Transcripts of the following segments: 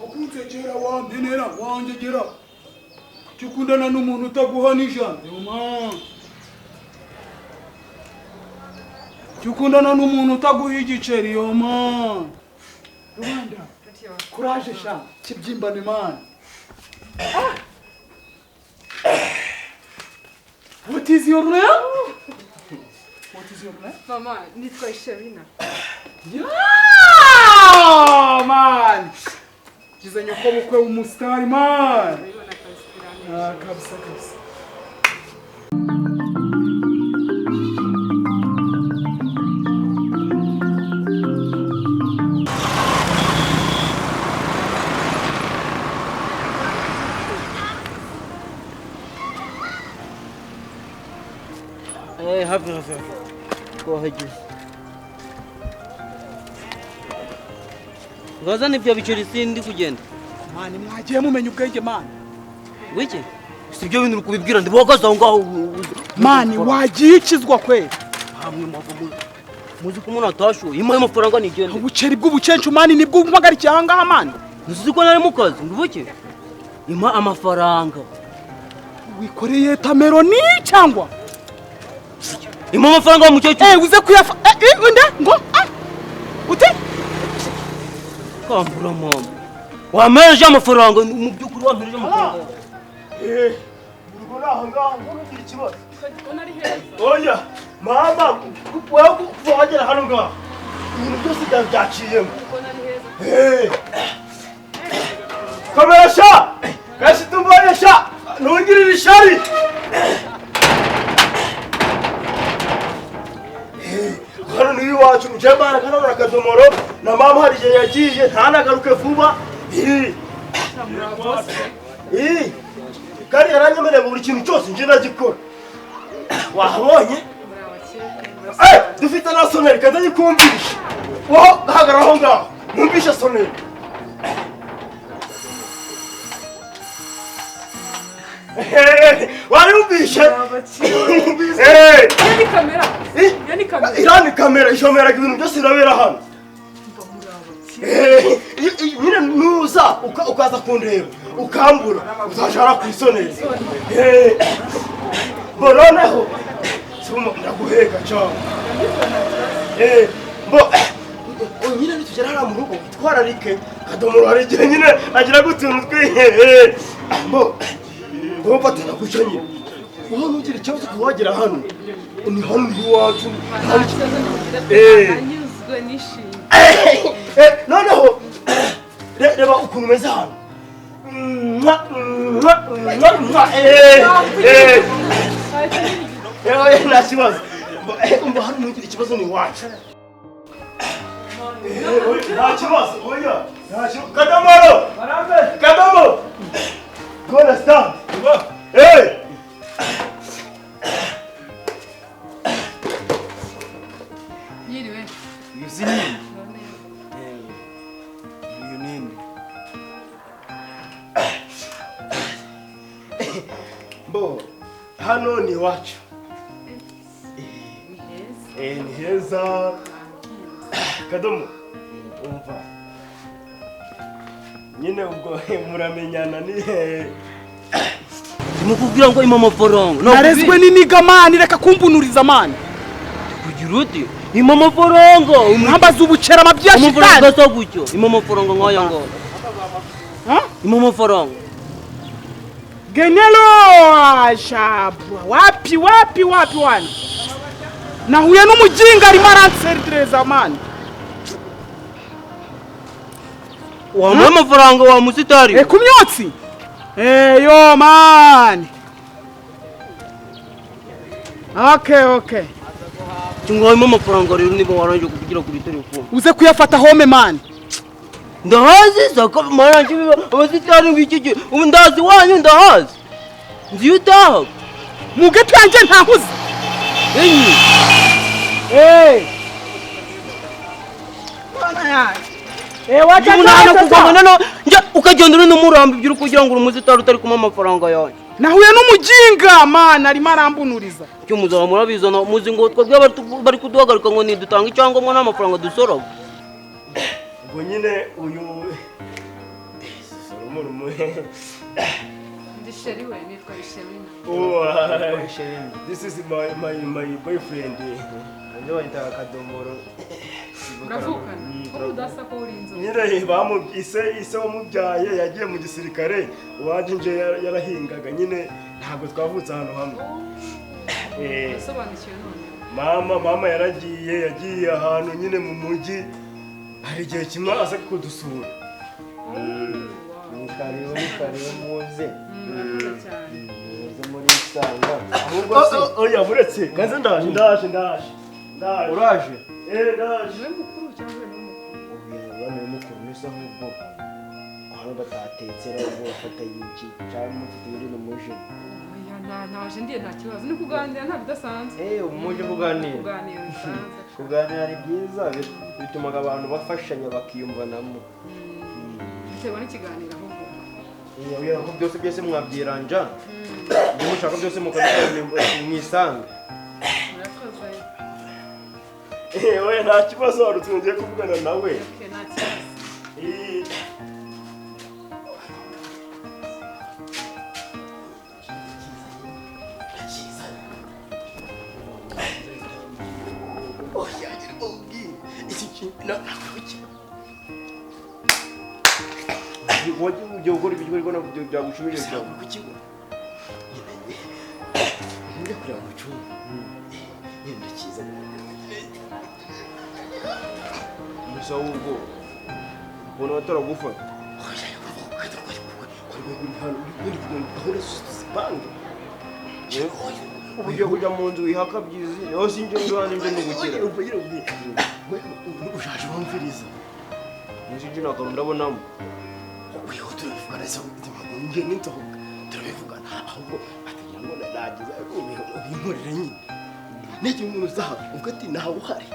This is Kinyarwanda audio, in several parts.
Wakunsekera, wampenera, wangegera. Kuki ukundana n'umuntu utaguha n'ijana? Yo man. Kuki ukundana n'umuntu utaguha igiceri? Yo man. Rwanda. Courage sha. Kibyimbane man. Ah! What is your name? What is your name? Mama, nitwa Sherina. Yeah, man. Gize nyoko bukwe w'umusitari man. Ah, kabisa kabisa. Hafi hafi hafi twahageze. Ngazana ibyo biceri, sindi kugenda. Man, mwagiye mumenya ubwenge man. Wiki si ibyo bintu uri kubibwira, ndi aho ngaho. Man, wagiye ukizwa kweli. Hamwe mwava muzi ko umuntu atashoye imuhe amafaranga nigende. Ubuceri bw'ubucencu man, nibwo umpagarikiye aha ngaha man. Ntuzi ko nari mu kazi ngo ubuke impa amafaranga. Wikoreye tameroni cyangwa impa amafaranga wa mukecuru? Uze kuyafa nde ngo ute kambura mama wampereje amafaranga, mu by'ukuri wampereje amafaranga. Urugo naho ngaho ntugire ikibazo. Oya mama, wowe kuva wagera hano ngaho ibintu byose byari byaciyemo. Komera sha gashi tumbone sha, ntugirire ishari. Hano ni iwacu njemana kanabona akadomoro na mama hari igihe yagiye ntanagaruke vuba. Kandi yaranyemereye buri kintu cyose nje ndagikora. Wahabonye? Dufite na soneri katayikumvisha. Wowe hagarara aho ngaho mwumvishe soneri. Warumvishe? Ni kamera. Ni kamera. Irani kamera ishomera ibintu byose birabera hano. Nyine nuza ukaza kundeba ukambura uzashara ku isoneri. Bo noneho ndaguheka cyane. Bo nyine nitugera hariya mu rugo witwararike kadomoro, hari igihe nyine agira gutuntu twihehe. Bo mfatana guca nyine wowe ntugire ikibazo kuhagera hano, ni hano iwacu. Anyuzwe nishimye. Noneho reba ukuntu umeze hano. Nta kibazo. Umva hano ntugire ikibazo, ni iwacu. Nta kibazo, oya nta kibazo. Kadomoro, Kadomo, gonna stand. Yiriwe. Uyu ninde? Uyu ninde? Bo hano ni iwacu. Ni heza. Kadomo, umva nyine ubwo muramenyana ni Ndimukubwira ngo impa amafaranga. Narezwe n'iniga man, reka kumbunuriza man. Kugira uti impa amafaranga, mwambaza ubucera amabya shitani. Amafaranga asa gutyo, impa amafaranga nk'aya ngaya. Impa amafaranga. Genelo shabwa wapi wapi wapi wana. Nahuye n'umujinga arimo aranserereza man. Wamuha amafaranga wa musitari. Ku myotsi. Yo man. Okay okay. Cyangwa amafaranga rero niba waranje kuvugira kuri telefone. Uze kuyafata home man. Ndahazi saka maranje abasitari b'iki ubu ndazi wanyu ndahazi. Nzi utaha. Muge twanje ntahuze. Enyi. Bana yanjye. Wacha no njya ukagenda uri n'umurambi ibyo uri kugira ngo uri umusitari utari kumpa amafaranga yanjye. Nahuye n'umujinga man, arimo arambunuriza. Cyo muzaba murabizana muzi ngo twebwe bari kuduhagarika ngo nidutanga icyangombwa n'amafaranga dusora. Ubwo nyine uyu Kadomoro muhe. Ndi chéri we, nitwa Sherina. Oh, Sherina. This is my boyfriend. Nanjye banyitaga Kadomoro. Muravukana? Ko udasa ko uri inzobe. Nyine ise wamubyaye yagiye mu gisirikare, uwaje nje yarahingaga nyine, ntabwo twavutse ahantu hamwe. Usobanukiwe none. Mama yagiye ahantu nyine mu mujyi, hari igihe kimwe aza kudusura. Ni karibu muze. Cyane. Muze muri isanga. Ahubwo se oya buretse kanze ndaje. Uraje? Ndaje. Niwe mukuru cyangwa ni mukuru? Oya, niwe mukuru nese ahubwo. Hano batatetse rero bafata yiki cyangwa mufite ibiri no muje. Oya, naje ndiye nta kibazo. Ni kuganira nta bidasanzwe. Muje kuganira. Kuganira bisanzwe. Kuganira ni byiza, bituma abantu bafashanya bakiyumvanamo. Biterwa n'ikiganiro ahubwo. Oya, ko byose mwabyiranja. Ibyo mushaka byose mukabikora mwisanga. Murakoze. Oya, nta kibazo, hari utuntu ngiye kuvugana nawe. Okay, nta kibazo. Ugiye gukora ibyo ariko ntabwo byagushimishije cyane. Njya kureba mu cyumba. Nyine ndakiza. Gusa ahubwo ubona bataragufata. Ugiye kujya mu nzu wihaka byizi, niho sinjye nzi nje ndugukira. Ushaje wumviriza. Nzi nje ntabwo ndabonamo. Oya, turabivugana se ngiye n'inzoga. Turabivugana ahubwo atagira ngo nagize ubinkorere nyine. N'icyo umuntu uzaha ubwo ati ntawe uhari.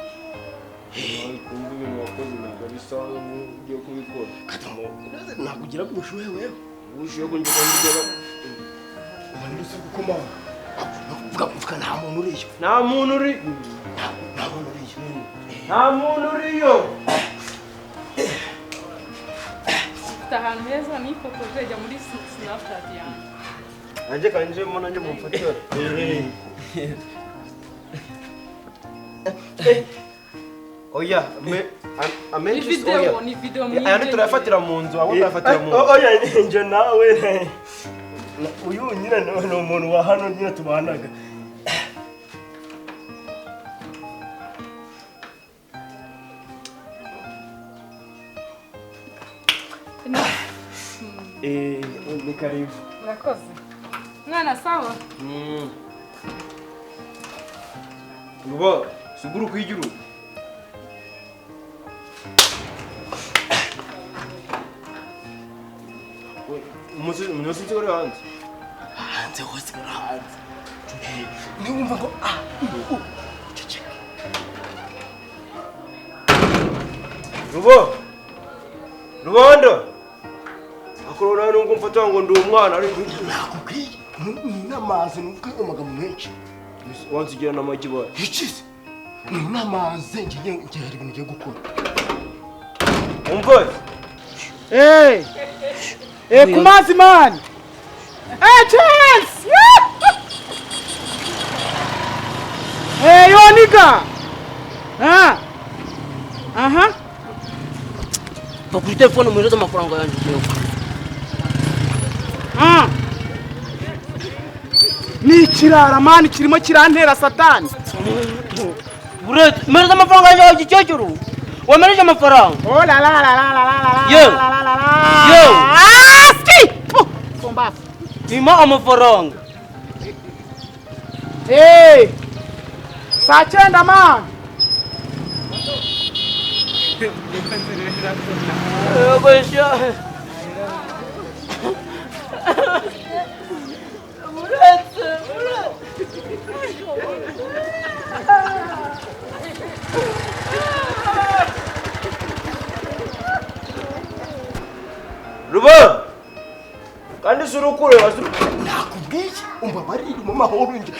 Kumva ibintu wakoze ntabwo bisa ugiye kubikora. Kadomo, nakugira ngo ubushuhe wewe. Ubushuhe ko njye kongera. Ubona uzi gukomanga. Vuga nta muntu uriyo. Nta muntu uri. Nta muntu uriyo. Nta muntu uriyo. Ufite ahantu heza nifotoje jya muri Snapchat yanjye. Nanjye kanjemo nanjye mumfatire. Oya, amenshi oya. Ni video mwiza. Aya turayafatira mu nzu, abo turayafatira mu nzu. Oya, nje nawe. Uyu nyine ni umuntu wa hano nyine tubanaga. Ni karibu. Murakoze. Mwana sawa? Ruba, suguru kwigiru. Umunsi uri hanze. Hanze hose uri hanze. Niwumva ngo uceceke. Rubo. Rubondo. Akorona nubwo mfata ngo ndi umwana ariko nakubwiye n'amazi nuvuga amagambo menshi. Wansigira n'amagi baye. Ikize. N'amazi ngiye hari ibintu ngiye gukora. Umva. Ku mazi man. Chance. Yo nigga. Aha. Va kuri telefone muhereze amafaranga yanjye jewe. Ni ikirara man kirimo kirantera satani. Buretse muhereze amafaranga yanjye gikecuru. Wamereje amafaranga. Oh la la la la la la la. Yo. Yo. Ski. Kombafu. Ima amafaranga. Saa 9 man. Buretse. Ruba. Kandi surukure nakubwiye umbabarire mu mahoro nje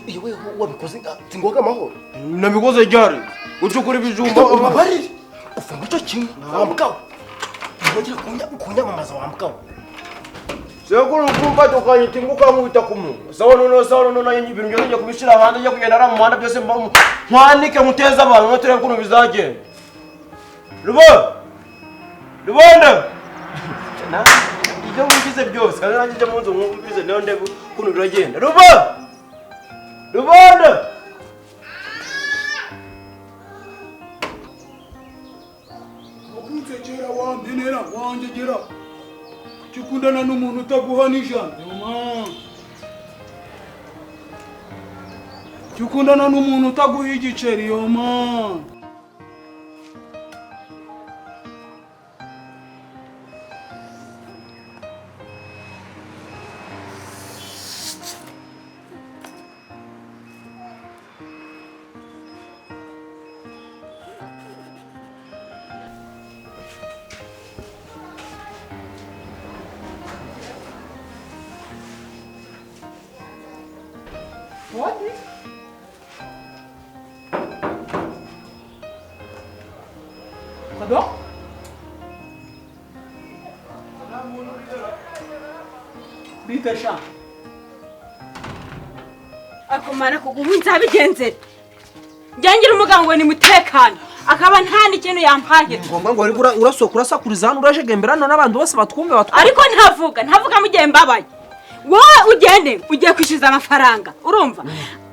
iyo wewe wabikoze singoga amahoro. Nabikoze ryari? Ucukura ibijumba umbabarire. Ufunga icyo kimwe wambwawe. Wongera kunyamamaza wambwa we. Sekuru kumva tukanyita inguka nkubita ku munwa. Sawa noneho nanjye ibintu byose njya kubishyira hanze, njya kugenda ari mu muhanda byose nkwanike muteze abantu no turebe ukuntu bizagenda. Rubonde. Ibyo mvuze byose kandi nanjye njya mu nzu nkumvise nayo ndebe ukuntu biragenda. Rubonde. Wakunsekera wampenera wanjegera. Ukundana n'umuntu utaguha n'ijana. Ukundana n'umuntu utaguha igiceri yoma. What? Pardon? Bite sha. Akomana kuguhunza bigenzera. Njangira umuganga ni mutekano akaba nta n'ikintu yampaye. Ngomba ngo urasoka urasakuriza hano urajegembera none abantu bose batwumve batwumve. Ariko ntavuga mugihe mbabaye. Wowe ugende ugiye kwishyuza amafaranga urumva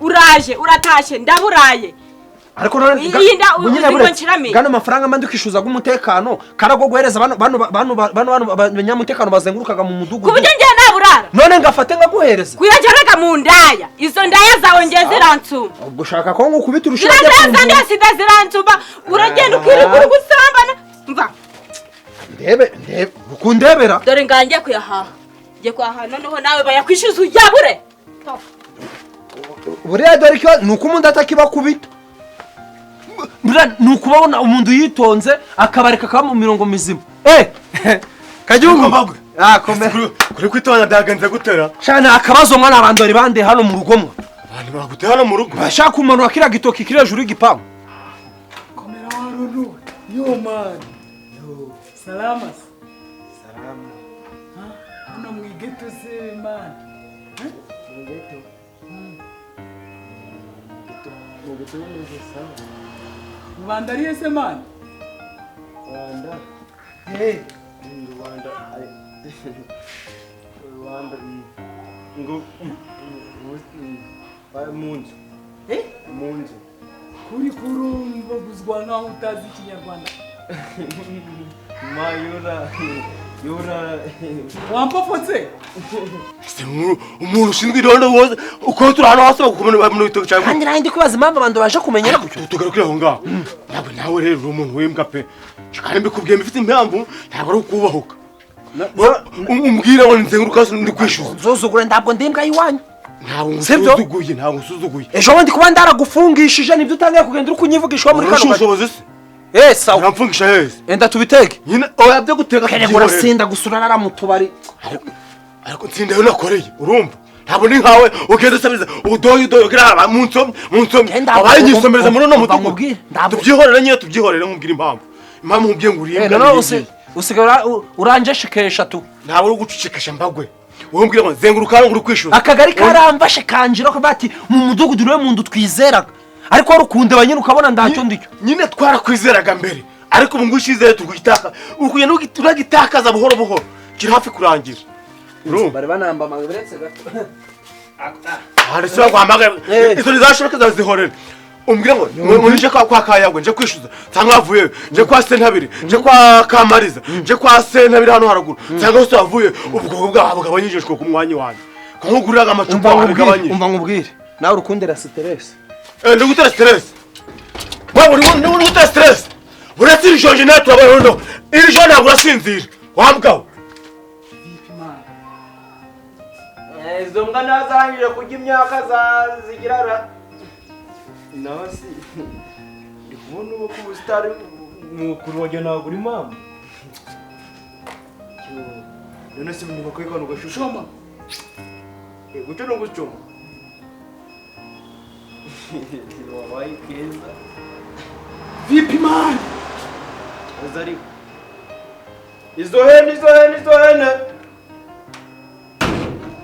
uraje uratashe ndaburaye. Ariko none gano mafaranga mandi kwishyuza gumutekano karago guhereza bano abanyamutekano bazengurukaga mu mudugudu kuburyo ngiye naburara none ngafate ngaguhereza kuyajyanaga mu ndaya izo ndaya zawe ngiye ziransumba. Ubwo ushaka ko ngukubita urushinge sida ziransumba uragenda ukirigura gusambana mva ndebe ukundebera dore ngangiye kuyahaha ngiye kuyahaha noneho nawe bayakwishyuza uyabure. Buriya dore ko nuko umuntu atakibakubita nukubabona umuntu yitonze akabareka kaba mu mirongo mizima. Kajyungu mbagwe. Komera. Kuri kwitona byagenze gutera. Shana akabazo mwana abantu bari bande hano mu rugo mwa. Abantu bagute hano mu rugo. Bashaka kumanura kira gitoki kiri hejuru y'igipangu. Komera warunu. Yo man. Yo. Salamas. Salama. Ha? Hano mu ghetto se man. Mu ghetto. Mu ghetto neza sawa. Rwanda ari ese man? Rwanda. Hey, Rwanda. Rwanda ngo munzu. Eh? Munzu. Kuri kurumva guzwa naho utazi ikinyarwanda. Mayura yura wampofotse. Ese umuntu ushinzwe irondo wose uko turi hano hose bakumena mu bitoki cyane. Kandi nandi kubaza impamvu abantu baje kumenyera gutyo. Tugarukira aho ngaho. Ntabwo nawe rero uri umuntu w'imbwa pe. Kandi mbikubwiye mbifite impamvu ntabwo ari ukubahuka. Umbwira ngo nzenguruka ndi kwishyuza. Nzozugura ntabwo ndi imbwa y'iwanyu. Ntabwo nsuzuguye, ntabwo nsuzuguye. Ejo bundi kuba ndaragufungishije nibyo utangiye kugenda uri kunyivugisha muri kano gace. Eh sawa. Uramfungisha heza. Enda tubiteke. Nyine oya byo guteka tubyihorere. Urasinda gusura rara mu tubari. Ariko nsinda yo nakoreye urumva. Ntabwo ni nkawe ugenda usabiriza udoye udoye ugira mu nsomye. Abaye nyisomereza muri no mudugudu. Tubyihorere nyine tubyihorere nkubwira impamvu. Impamvu nkubwiye ngo urimbwa. None usigara uranjeshikesha tu. Ntabwo uri gucecekesha mbagwe. Wowe mbwira ngo zenguruka hano uri kwishyuza. Akagari karamfashe kanjira ko bati mu mudugudu rwe mundu twizeraga. Ariko rukunde banyine ukabona ndacyo ndicyo. Nyine twarakwizeraga mbere. Ariko ubu ngushizere tugitaka. Urukugenda uragitakaza buhoro buhoro. Kiri hafi kurangira. Urumva bari banamba amaburetse gato. Hari se bagwambaga izo nizashoboka zazihorera. Umbwira ngo nje kwa Kayagwe nje kwishyuza cyangwa avuye nje kwa Sentabiri nje kwa Kamariza nje kwa Sentabiri hano haruguru cyangwa hose avuye ubwo bwabo bugabanyijwe ku mwanya wanjye. Nkuguriraga amacupa abigabanye. Umva nkubwire nawe urukundera stress. Ndugutera stress. Wewe uri gutera stress. Uretse iri joro nawe turabona no. Iri joro ntabwo urasinzira. Wambwa. Izo mbwa nazarangije kurya imyaka zigirara. Naho si ndi kubona ubu ko ubusitari mukuru wanjye ntabwo uri mama. None se ni bakwiye kano gashushoma. Gucyo no gucoma. Wabaye keza. Vipi man? Azari. Izo hene, izo hene, izo hene.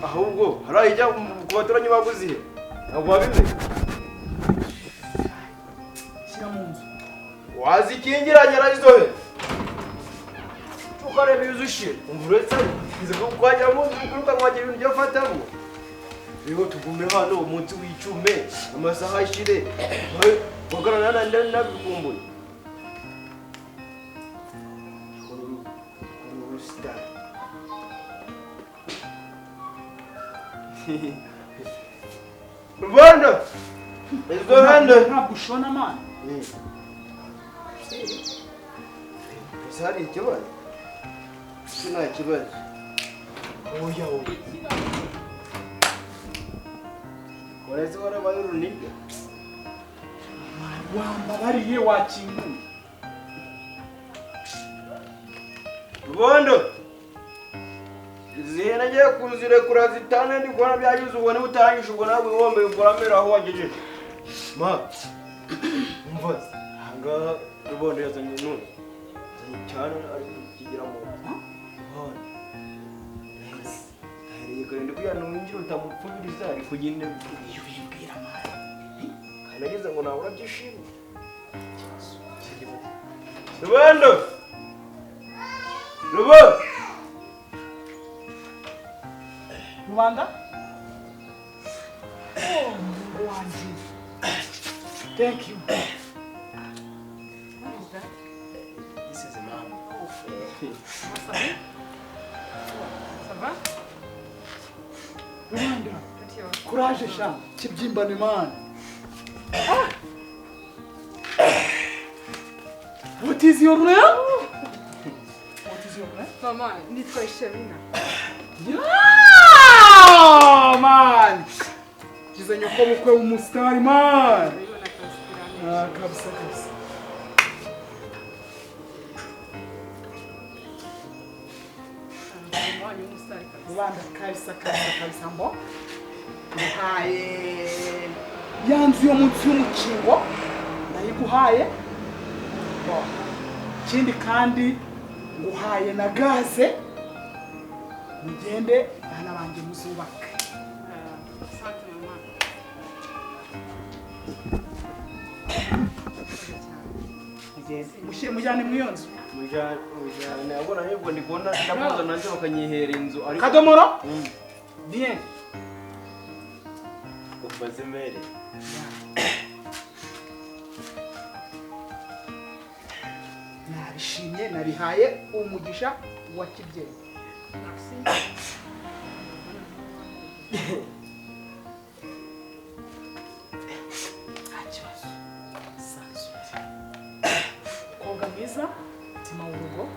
Ahubwo hariya ijya ku baturanyi baguze ihe. Ntabwo wabimenye. Shyira mu nzu. Wazikingiranye na izo hene. Ukareba iyo uzushira. Umva uretse nzi ko kwajya mu nzu ukuruka nkagira ibintu byo fatamo. Rero tugume hano umunsi w'icume amasaha ashire. Wagarana na nabikumbuye. Rwanda! Izo hene! Ntabwo ushona mani. Ese hari ikibazo? Ese nta kibazo? Oya oya. Uretse warabaye uruniga. Wambabariye wakinguye. Rwanda! Izi hene ngiye kuzirekura zitane ndi kubona byagize ubwo niba utarangije ubwo nawe wombe uramera aho wagejeje. Ma, umva ahangaha Rubondo yazanye none. Yazanye cyane ari kukigira mu none. Ahereye kare ndi kugira ngo winjire utamupfubiriza ariko nyine Iyo bimbwira mani. Kanageze ngo nawe urabyishimye. Rubondo! Rubondo! Rubanda? Oh, Mungu wanjye. Thank you. What is that? This is mom. Ça va? Rubanda. Courage sha. Kibyimbane man. What is your name? What is your name? Mama, nitwa Sherina. Yeah, man. Kize nyoko bukwe umusitari man. Ah, kabisa kabisa. Rwanda kabisa kabisa kabisa mbo. Nguhaye ya nzu yo munsi y'umukingo ndayiguhaye. Bo. Ikindi kandi nguhaye na gaze. Mugende bana banjye muzubake. Asante mama. Mugende mushyire mujyane mu iyo nzu. Mujyane abona ahubwo ndi kubona ndamuza nanjye bakanyihera inzu ariko Kadomoro? Bien. Ubaze mere. Nabishimye nabihaye umugisha wa kibyeyi. Merci. Nta kibazo. Sanzwe. Mukobwa mwiza, mutima w'urugo.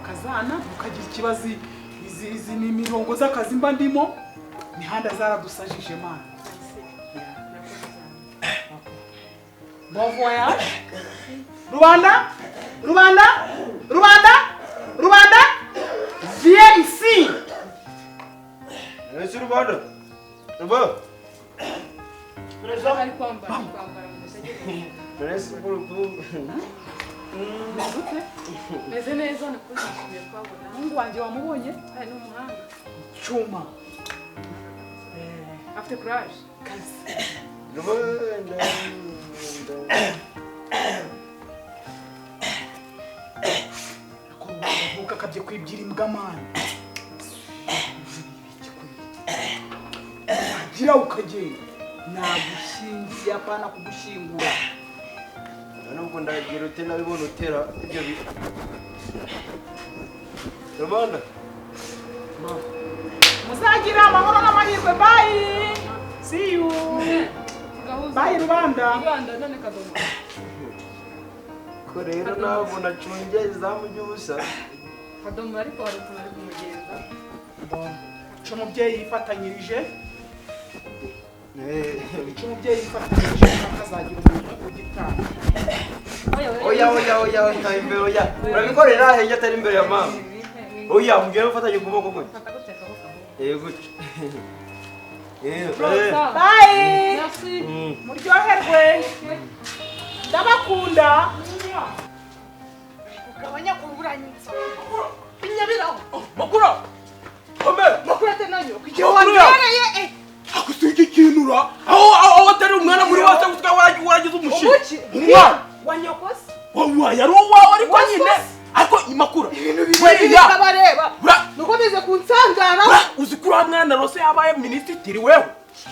Kazana ukagira ikibazo izi ni imirongo z'akazi mba ndimo. Imihanda zaradusajije mana. Bon voyage. Rwanda, Rwanda, Rwanda, Rwanda. Viens ici. Ese Rwanda. Rwanda. Ari kwambara kwambara. Ese buru. Meze neza nakushimiye kwabona. Mungu wanjye wamubonye? Ari n'umuhanga. Chuma. Afite courage. Kabisa. Rwanda. Avuka akabye kwibyira imbwa mani. Wagira ukagenda. Nagushingiye apana kugushingura. Nubwo ndagira ute nabibona utera ibyo bi. Rwanda. Muzagira amahoro n'amahirwe. Bye. See you. Bye Rwanda. Rwanda none Kadomo. Ko rero ntabwo nacunge izamu ry'ubusa. Kadomo ariko hari ukuntu ari kumugenza. Ico umubyeyi yifatanyirije. Ico umubyeyi yifatanyirije akazagira umuntu ugitanga. Oya oya oya oya imbere oya. Urabikorera heje atari imbere ya mama. Oya mugere ufatanye ukuboko kwe. Gutyo. Bye. Merci. Muryoherwe. Ndabakunda. Gabanya kuburanyitsa. Binyabiraho. Makura. Komera. Makura tenanyo. Igihe wambereye eh. Akusuye ikinura. Aho atari umwana muri wase gusa waragize umushinga. Umwana wa nyokose. Wa yari uwawe ariko nyine. Ariko imakura. Ibintu bibiri kabareba. Nuko bize kunsangara. Uzi kuri mwana rose yabaye minisitiri wewe.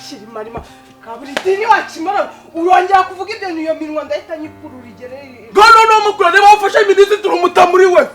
Shirimarima. Kaburi dini wakimara urongera kuvuga ibyo niyo minwa ndahita nyikurura igere. No no no makura niba ufashe minisitiri umutamuri we.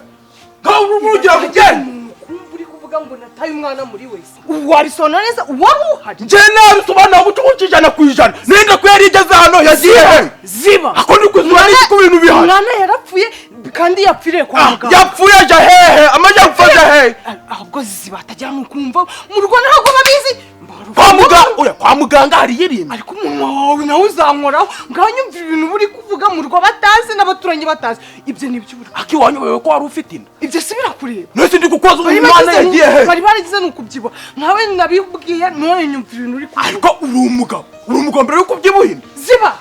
Gaho urugira kugenda. Kumva uri kuvuga ngo nataye umwana muri wese. Warisona neza wari uhari. Nje nabisobanura gucukuca 100%. Ninde ko yari igeze hano yagiye he? Ziba. Ako ndi kuzura iki ku bintu bihari. Umwana yarapfuye kandi yapfiriye kwa muganga. Yapfuye aja hehe? Amaje gupfa aja hehe? Ahubwo ziba atagira nukumva mu rugo ntabwo babizi. Kwa muganga oya kwa muganga hari yirimye. Ariko umunwa wawe nawe uzankoraho nganyumva ibintu buri kuvuga mu rugo batazi n'abaturanyi batazi. Ibyo ni ibyo. Aki wanyobewe ko wari ufite inda. Ibyo si birakureba. Nese ndi kukubaza umwana yagiye he? Bari baragize nukubyibuha. Nkawe nabibwiye none nyumva ibintu uri kuvuga. Ariko uri umugabo. Uri umugabo mbere yuko ubyibuha inda. Ziba.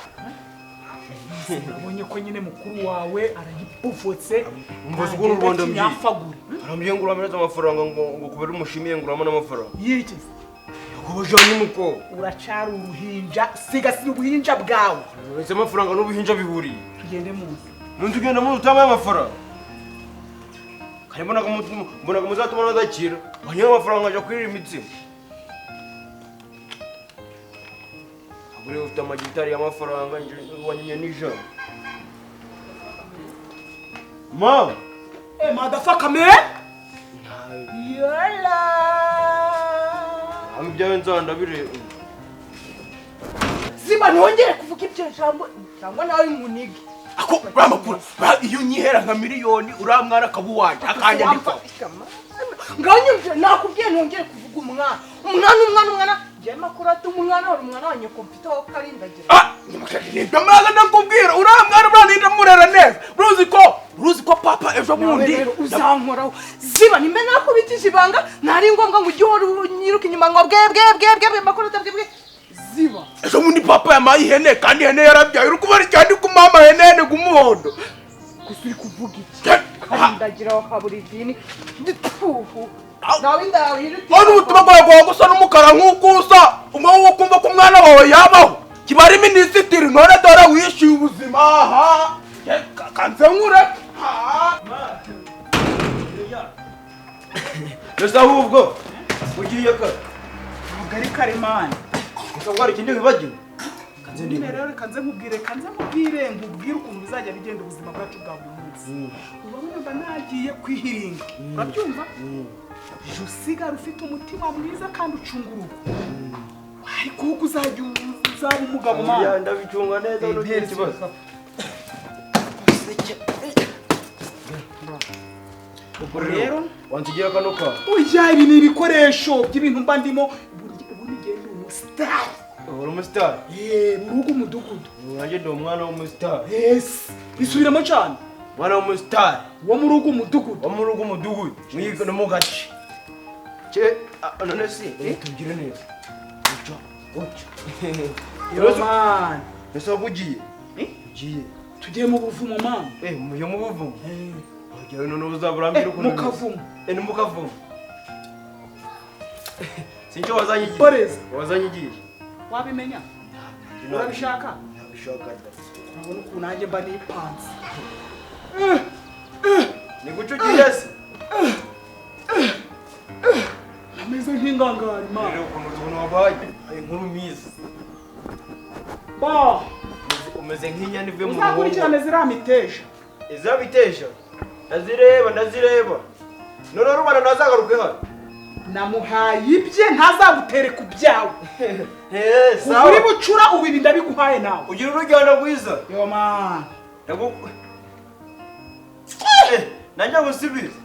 Nabonye ko nyine mukuru wawe aragipufutse. Mbaza ukuntu Rwanda mbi. Arambye ngo uramereza amafaranga ngo kubera umushimiye ngo uramana amafaranga. Yiki. Kubajanye umuko. Uracara uruhinja, sigasira ubuhinja bwawe. Uretse amafaranga n'ubuhinja bihuriye. Tugende muzi. Nuntu ugenda muzi utamaye amafaranga. Kare mbona ko muzatuma nadakira. Wanyewe amafaranga aja kwirira imitsima. Agure ufite amagitari y'amafaranga wanyenye n'ijana. Ma. Eh motherfucker man. Yola. Ibyawe nzanda bire. Ziba ntongere kuvuga ibyo jambo cyangwa nawe nkunige. Ako uramakura iyo nyihera nka miliyoni uramwana akabuwanje akanyandikwa. Nganyumve nakubwiye ntongere kuvuga umwana. Umwana umwana umwana je makuru ati umwana wari umwana wa nyoko mfite aho karindagira. Ah nibyo mwana ndakubwira uramwana uraninda murera neza. Uruzi ko papa ejo bundi uzankoraho. Ziba nimbe nakubitije ibanga nari ngombwa ngo ujye unyiruka inyuma ngo bwe bwe bwe bwe makuru ati bwe. Ziba. Ejo bundi papa yamaye ihene kandi ihene yarabyaye uri kubara cyane ku mama ihene ne gumuhondo. Gusa uri kuvuga iki? Karindagira wa kaburi dini. Ndipfuhu. Nawe ndawiruti. Ono ubutumwa bwawe gusa n'umukara nk'ukusa umwe wo kumva ko umwana wawe yabaho. Kibari minisitiri none dore wishyuye ubuzima aha. Kanze nkure. Nese ahubwo ugiye ka. Ntabwo ari kare man. Gusa ngo hari ikindi wibagiwe. Kanze ndi rero kanze nkubwire nkubwire ukuntu bizajya bigenda ubuzima bwacu bwa buri munsi. Urabona mba nagiye kwihiringa. Urabyumva? Usigara ufite umutima mwiza kandi ucunga urugo. Ariko uko uzajya uzaba umugabo man. Ndabicunga neza n'ugira ikibazo. Rero wansigira kano ka. Oya ibi ni ibikoresho by'ibintu mba ndimo ubundi ngende umustar. Uri umustar? Eh, mu rugo umudugudu. Nanjye ndi umwana w'umustar. Yes. Bisubiramo cyane. Mwana w'umustar. Wo mu rugo umudugudu. Wo mu rugo umudugudu. Mwiga no mu gace. Che, none si tubwire neza. Uca, uca. Yo man. Ese wabugiye? Ugiye. Tugiye mu buvumo man. Eh, mu buvumo. Eh. Ugiye none uzaburambira ukuntu. Mu kavumo. Eh, mu kavumo. Sincho wazanye igiye. Boreza. Wazanye igiye. Wabimenya? Urabishaka? Nabishaka. Urabona ukuntu nanjye mba nipanze. Ni guco ugiye se? Ameze nk'ingangari man. Rero ukuntu tubona wabaye inkuru mwiza. Ba. Umeze nk'inyana ivuye mu ruhongo. Uzakurikirana ziriya miteja. Iziriya miteja? Ndazireba ndazireba. None rubana ntazagaruke hano. Namuhaye ibye ntazagutere ku byawe. Eh, sawa. Uri bucura ubu ibi ndabiguhaye nawe. Ugira urugendo rwiza. Yo man. Ndagu Nanjye gusubiza.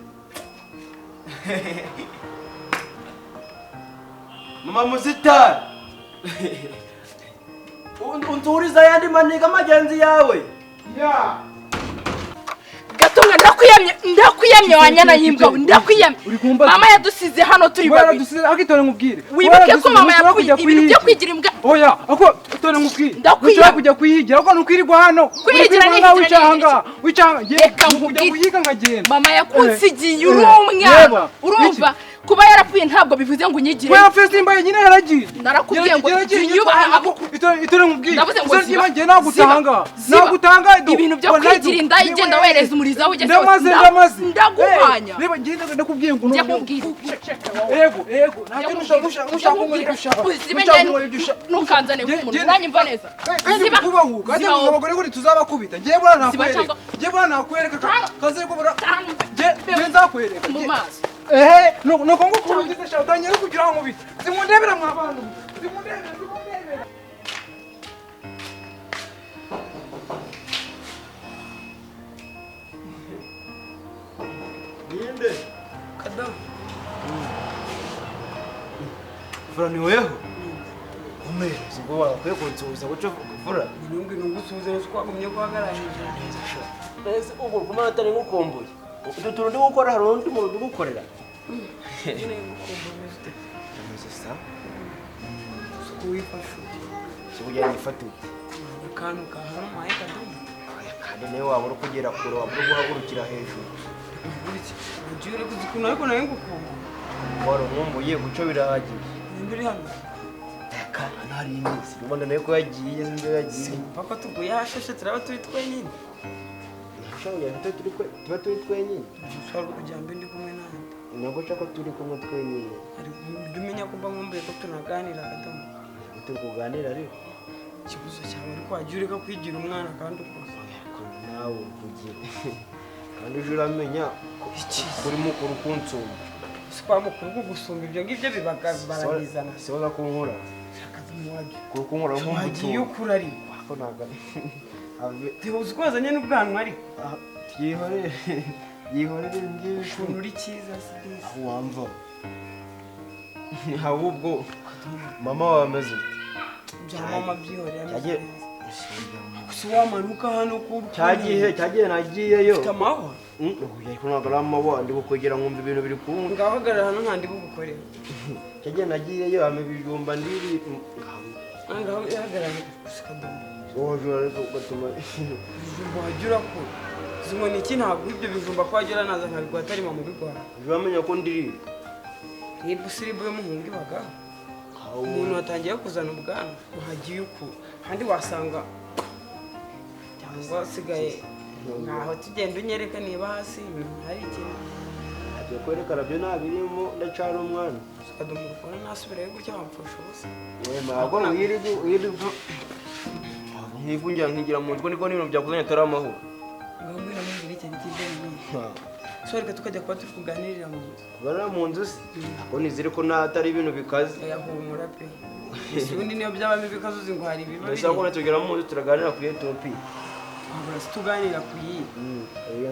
Mama musitari. Unturiza yandi maniga magenzi yawe. Ya. Gatunga ndakwiye Ndakwiyamye, ndakwiyamye wanyana y'imbwa, ndakwiyamye. Uri kumbaza? Mama yadusize hano turi babiri. Waradusize, akitore nkubwire. Wibuke ko mama Ntushobora yapfuye kujya ibintu byo kuyihigira. kwigira imbwa. Oya, ako tore nkubwire. Ndakwiyamye. Ntushobora kujya kuyihigira, kuko nukwirirwa hano. Kwihigira Uri kwirirwa nihigira wicaye nihigira. ahangaha, wicaye ahangaha. Reka Kujya nkubwire. kuyiga nkagenda. Mama yakunsigiye uri Eh, umwana. reba, Urumva, kuba yarapfuye ntabwo bivuze ngo unyigire. Kubera yapfuye simba yenyine yaragiye. Narakubwiye ngo Yaragiye, jya yaragiye, itore nkubwire. Ndavuze ngo Isoni ziba. ry'ibanze nagutanga. Ziba. Nagutanga idu. Ibintu byo Wallahi kwigira idu. inda igenda wereza umurizo aho ugeze Ndamaze, hose. ndamaze. Ndaguhwanya. Reba, ngenda ndakubwiye ngo Njya none- nkubwira. Yego, yego. Ntacyo nushaka, nushaka, nushaka kunkorera ibyo ushaka. Uzibe Nushaka njye kunkorera ibyo ushaka. ntukanzane Nge- nk'umuntu nge- uranyumva neza. Kandi Ziba. kubahuka, kandi Ziba wowe. abagore kuri tuzabakubita. Ngiye bura Ziba nakwereka. cyangwa- Ngiye bura nakwereka. Cyangwa- Kaze ko bura. Cyangwa- Ngiye ngiye nzakwereka. Mu maso. Ehe, nuko ngo kurugize sha utangira kugira ngo nkubite. Simundebera mwa bantu. Simundebera, simundebera. Ninde? Kadomo. Fura ni weho? Umwe, ubwo wakwiye kunsuhuza guco fura. Nubwo nungusuhuze nzi ko wagumye guhagarara hejuru. Ese ubwo kuma atari ngukumbuye. Utu tuntu ndi gukora hari undi muntu ndi gukorera. Nyine ngukumbuye ufite. Meze sa? Uko wifashe ute? Sikugira nifate ute. Akantu kahamuhaye Kadomo. Oya, kandi nawe waba uri kugera kure waba uri guhagurukira hejuru. Iki ugiye uri kuzikuntu ariko nawe ngukumbuye. Wari umwumbuye guco birahagije. Nimba uri hano. Reka hano hari iminsi. Rubanda nawe ko yagiye sinzi iyo yagiye. Paka tuguye hashashe turaba turi twenyine. Ushobora kugira ngo tuba turi twenyine. Ushobora kugira ngo ndi kumwe nawe. Ntabwo nshaka ko turi kumwe twenyine. Ariko ujya umenya ko mba nkumbuye ko tunaganira Kadomo. Turi kuganira ariko. Ikibazo cyawe ariko wajya ureka kwigira umwana kandi ukuze. Ariko nawe uri kugira. Kandi uje uramenya ko uri mukuru kunsumba. Si kwa mukuru kugusumba ibyo ngibyo bibaga barabizana. Si wowe kunkura. Kadomo wajya. Kuri kunkura Wagiye nk'umutungo. ukura ariko. Ako ntabwo ari. Ave. Uzi ko wazanye n'ubwanwa ariko. Ah, Yihorere. Yihorere ngibi. Ukuntu uri cyiza si byiza. Aho wamva. Ahubwo mama wawe ameze ute? Bya mama byihoreye ameze Cyagiye neza. Gusa wamanuka hano ku cyagihe nagiyeyo. Ufite amahoro. Oya, ariko ntabwo ari amahoro ndi kukwegera nkumva ibintu biri kumwe. Ngaho hagarara hano nta ndi bugukorere. Cyagihe nagiyeyo ama ibijumba ndiri. Ngaho hagarara gusa Kadomo. Wowe ariko ugatuma Ibijumba wajya urakura. Izi nkoni iki ntabwo ibyo bijumba ko wajya uranaza nkabiguha atari mama ubiguha. ujya wamenya ko ndiri. Ribu si ribu y'umuhungu ibagaho. Umuntu watangiye kuzana ubwanwa wagiye ukura kandi wasanga cyangwa usigaye ntaho tugenda unyereka niba hasi ibintu hari ikintu. Agiye kwerekana byo ntabirimo ndacara umwana. Kadomo ukora nasubirayo gutya wamfasha ubusa. Ntabwo wirirwa nkigungira nkigira mu nzu niko n'ibintu byakuzanye atari amahoro. Ngaho ngwino mumbwire ikintu cy'ibyo. So reka tukajya kuba turi kuganirira mu nzu. Kuganira mu nzu se? Ako nizere ko atari ibintu bikaze. Oya humura pe. Gusa ubundi niyo byabamo ibikaze uzi ngo hari ibiba Mbese ako natugera mu nzu turaganira ku Ethiopia. Twabura se tuganira ku yihe.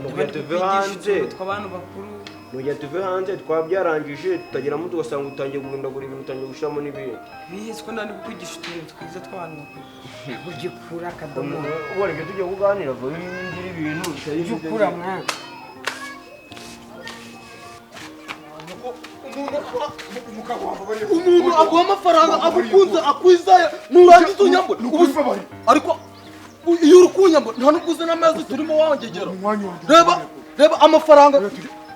Nukugira tuve hanze. Tw'abantu bakuru. Nukugira tuve hanze twabyarangije tutageramo tugasanga utangiye guhindagura ibintu utangiye gushyiramo n'ibindi. Bihe siko ndandi kukwigisha utuntu twiza tw'abantu bakuru. Ujye ukura Kadomo. Ubona ibyo tugiye kuganira vuba ngira ibintu bitari Ujye ukura mwana. Umuntu aguha amafaranga agukunze akwizeye nurangiza unyambure. Ariko iyo uri kunyambura nta n'ubwo uzi n'amezi turimo wangegera. Reba reba amafaranga.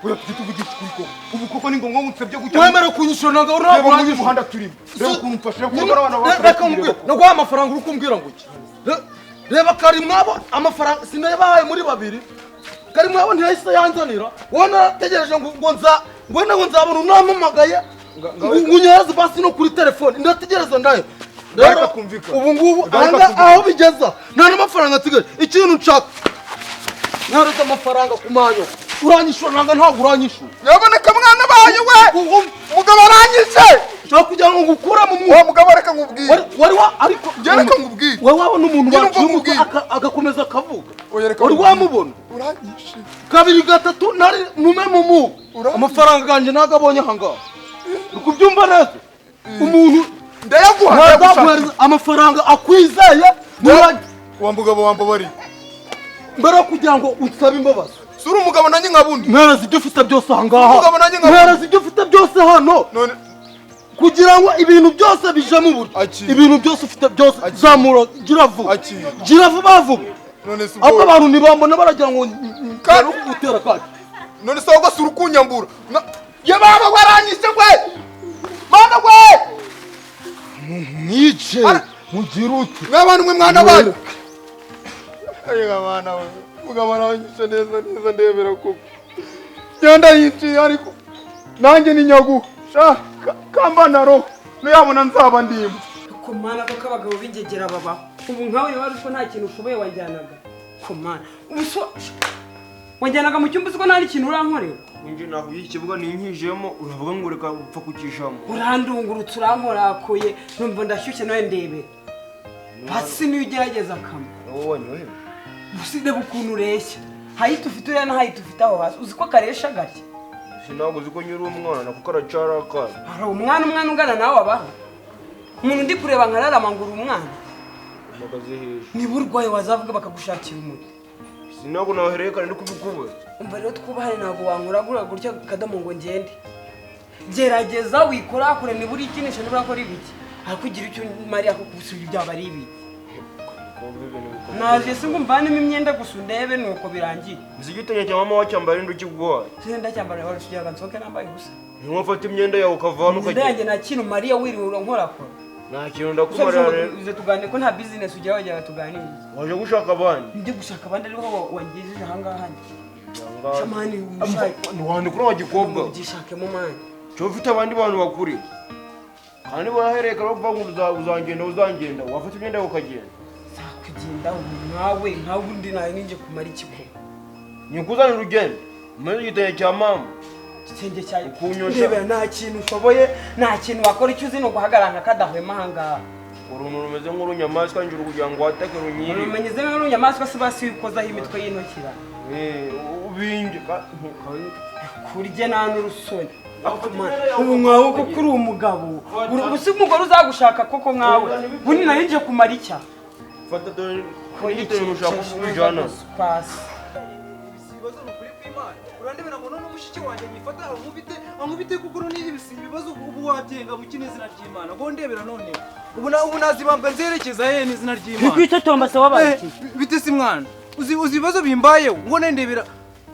Oya tujye tuvugisha ukuri koko. Ubu koko ni ngombwa ngo unsebye gutya. Wemere kunyishyura ntabwo Reba muri uyu uranyishyura. muhanda turimo. Reba ukuntu umfashe kuko abana bacu Reka nkubwire, naguhaye amafaranga uri kumbwira ngo iki? Reba Karimwabo amafaranga sinayabahaye muri babiri. Karimwabo ntiyahise yanzanira. Wowe narategereje ngo nza ngo nawe nzabona unampamagaye ngo unyohereze basi no kuri telefone ndategereza ndayo. Rero ubu ngubu aho bigeza nta n'amafaranga nsigaje. Ikintu nshaka ntaretse amafaranga ku manyo. Uranyishura nanga ntabwo uranyishura. Nyaboneka mwana bayo we. Mugabo aranyishe. Nshaka kugira ngo ngukure mu mwuka. Wa mugabo reka nkubwire. Wari wa ariko njye reka nkubwire. Wari wabona umuntu Njye waciye umutwe nkubwire. agakomeza akavuga. Oya reka Wari nkubwire. wamubona. Uranyishe. Kabiri gatatu nari nume mu mwuka. Uranyishe. Amafaranga yanjye ntabwo abonye aha ngaha. Uri kubyumva neza? Umuntu Ndayaguha ntazaguhereza amafaranga akwizeye. Wa mugabo wambabariye. Mbere yo kugira ngo unsabe imbabazi. Suri umugabo nanjye nkabundi. Mpereza ibyo ufite byose aha ngaha. Umugabo nanjye nkabundi. Mpereza ibyo ufite byose hano. None kugira ngo ibintu byose bije mu buryo. Ibintu byose ufite byose zamura gira vuba. Gira vuba vuba. None se ubwo abantu nibambona baragira ngo kandi gutera kati. None se ahubwo suri kunyambura. Ye baba waranyise we. Mana we. Mwice mugira uti. Mwabantu mwe mwana banyu. Ayiga mwana we. Mugabo aranyishe neza neza ndebera koko. Nyanda yiciye ariko nanjye ni nyagu. Sha kamba naro nuyabona nzaba ndimo. Komana ko abagabo b'ingegera baba. Ubu nkawe wari uko nta kintu ushoboye wajyanaga. Komana. Ubu so wajyanaga mu cyumba uko nta kintu urankorera. Ninje nahuye ikibuga ninkijemo uravuga ngo reka upfa kukijamo. Urandungurutse urankorakoye numva ndashyushye nawe ndebe. Basi niyo ugerageza kama. Wowe wanyohe. Uside ukuntu ureshya. Hayita ufite uriya na hayita ufite aho hasi. Uzi ko karesha gake. Sinago uzi ko nyiri umwana kuko aracara akana. Hari umwana umwana ungana nawe abaho. Umuntu ndi kureba nkararama ngo uri umwana. Mpagaze hejuru. Niba urwaye wazavuga bakagushakira umuti. Sinago naherekana ndi kubikubaza. Umva rero twubahane ntabwo wankuragura gutya kadomo ngo ngende. Gerageza wikorakure niba uri ikinisha niba urakora ibiki. Ariko ugira icyo Mariya ko kubisubira byaba ari ibiki. Naje se ngo mvanemo imyenda gusa undebe nuko birangiye. Nzi igitenge cya mama wacyambara indi ukiguhaye. Sinzi ndacyambara wari ukigira nsohoke nambaye ubusa. Ntiwafata imyenda yawe ukava hano ukagenda. Imyenda yanjye nta kintu Mariya wiriwe urankorakora. Nta kintu ndakumarira rero. Uze tuganire ko nta business ugira wajyaga tuganire. Waje gushaka abandi. Ndi gushaka abandi ariho wangejeje aha ngaha. Shamani ntiwandikura wa gikobwa. Ugishakemo mani. Cyo ufite abandi bantu bakuri. Kandi barahereka bavuga ngo uzangenda uzangenda wafata imyenda yawe ukagenda. Kugenda nkawe nkawe undi nawe ninje kumara ikiko. Nyikuzana urugendo. Umenye igitenge cya mama. Igitenge cya ukunyosha. Nta kintu ushoboye, nta kintu wakora icyo uzi no guhagarara nka kadahwema aha ngaha. Uruntu rumeze nk'urunyamaswa njuru kugira ngo watake runyiri. Rumeze nk'urunyamaswa se basi wikozaho imitwe y'intokira. Ubinge kurye nta n'urusoni. Ubu nkawe koko uri umugabo. Ubu umugore uzagushaka koko nkawe. Buni nayo nje kumara icya. Fata dore igitenge ushaka kubijana. Pasi. Ibibazo nukuri kw'Imana. Urandebera ngo none umushiki wanjye nyifata ankubite kuko none ibibazo ubu wabyenga mu kinezina ry'Imana. Ngo ndebera none. Ubu nazibambwa nzerekeza he n'izina ry'Imana. Nikwitotomba se wabaye iki? Bite si mwana. Uzi ibibazo bimbayeho ngo ndebera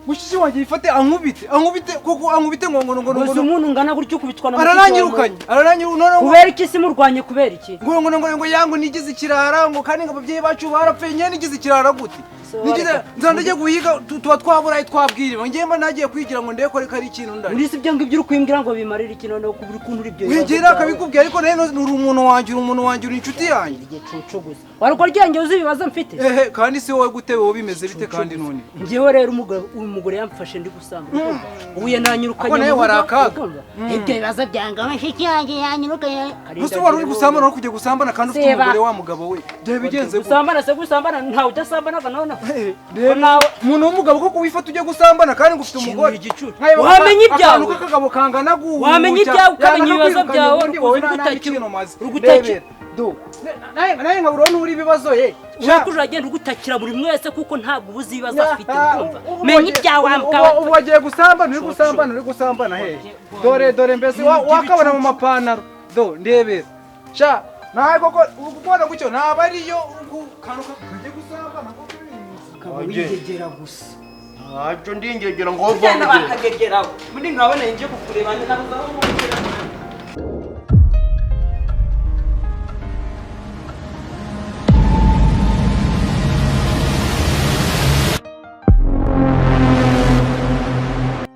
mushiki wanjye yifate ankubite kuko ankubite ngo ngo ngo ngo umuntu ungana gutyo ukubitwa na araranyirukanye araranyirukanye kubera iki si murwanye kubera iki ngo ngo ngo ngo yangu nigize ikirara ngo kandi ngo ababyeyi bacu barapfe nye nigize ikirara gute nigize nzandaje guhiga tuba twaburaye twabwiriwe ngiye mba nagiye kwigira ngo ndeko reka ari ikintu ndari muri si byo ngibyo uri kwimbwira ngo bimarira iki none kubura ukuntu uri byo wigira akabikubwiye ariko rero uri umuntu wanjye uri umuntu wanjye uri inshuti yanjye igicucu gusa warwo ryenge uzi ibibazo mfite ehe kandi si wowe gute wowe bimeze bite kandi none ngiyewe rero umugore yamfashe ndi gusamba ubuye nanyirukanye nawe warakaga ibyo bibazo byanga amashiki yanjye yanyirukanye gusa wari uri gusambana uri kujya gusambana kandi ufite umugore wa mugabo we byari bigenze gusambana se gusambana ntawe udasambanaga none umuntu w'umugabo koko wifata ujye gusambana kandi ngo ufite umugore wamenye ibyawe akantu k'akagabo kangana guhuja wamenye ibyawe ukamenya ibibazo byawe urugutakira nawe nkabura nturi ibibazo ye uko uragenda ugutakira buri mwese kuko ntabwo ubuze ibibazo afite urumva menya ibyawe ubu wagiye gusambana uri gusambana uri gusambana he dore dore mbese wakabona mu mapantaro do ndebera sha nawe koko ukubona gutyo ntabwo ariyo kantu kagiye gusambana koko wigegera gusa ntacyo ndingegera ngo ugenda bakagegeraho muri nkabona ngiye kukureba nabuze aho